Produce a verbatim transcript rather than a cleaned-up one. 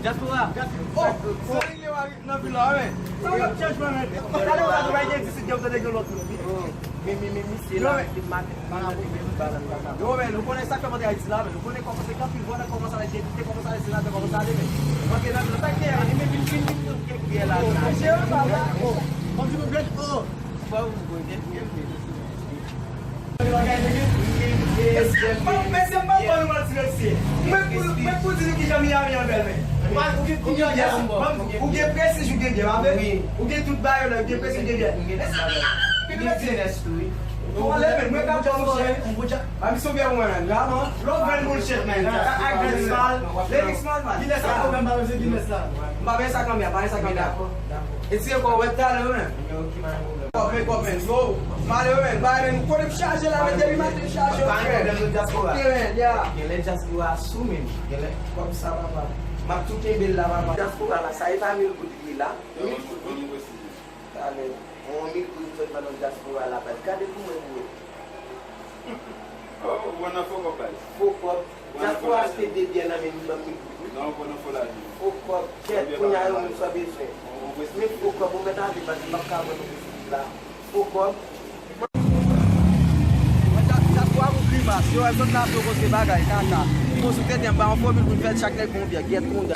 Dyaspora. Oh, se regle w nan vil la, wi. Sa w ap chanjman, men. Talè w la, nou bay gen disit gen tande gen lòt moun. Men, men, men, misye la, se maten, maten, men, balan, balan. Yo, men, nou konnen sa k fè monte Ayiti la, men. Nou konnen kòman se kanpil vòlè, kòman sa ale depite, kòman sa ale senatè, kòman sa ale, men. Monte nan vil la, sa k gen, men, men, vin, vin, vin, vin, gen koubyè la. Mesye, yo, pa la. Bon, di nou, gen, oh. Bon, bon, gen, gen, gen. Mesye, m p ap ban nou manti, mesye. Mwen pou, mwen pou di nou kijan Miami an bèl, men. Ou gen, ou gen, ou gen prestij, ou gen byen, pa vre? Ou gen tout bagay la, ou gen prestij, ou gen byen. Mesye, pi mesye. Ou ale, men, mwen ka pran, monchè. Ba, misye byen pou mwen, men. Vrèman. Lòt grenn bullshit, men. Ak Guinness mal. Guinness mal, man. Guinness la, pwoblèm pa, mesye, Guinness la. M pa gen sa kanmè, pa gen sa kanmè. Etire kò w, wè talè, men. Kòb, men, kòb, men. Yo, m ale, men. Bay, men, nou konnen m chaje la, men, depi maten m chaje, frè. Pa gen pwoblèm, nou dyaspora. Ok, men, ya. Gen lè dyaspora sou, men. Gen lè kòb sa, papa. M ap tou kenbe l la, papa. Dyaspora la, sa e pa mil goud li ye la? Mil goud, wi. Talè. Yon mil goud m sot vann nan dyaspora la, baz. Gade pou mwen, pou mwen. Oh, ou pran nan fo kòb, baz. Fo kòb. Dyaspora achte de byè nan men nou, ban m mil goud, wi. Non, ou pran nan fo lajan. Fo kòb, kèt, kounye a yo menm sa w bezwen. Men fo kòb, ou mèt ale, baz, m p ap ka vann nou la. Fo kòb. Dyaspora pou grimas, yo, wè zòt la, yo, kote bagay, kaka. Bon, sou tenten, m ba yon fo mil goud, fè chak nèg bon byè, gyèt, moun.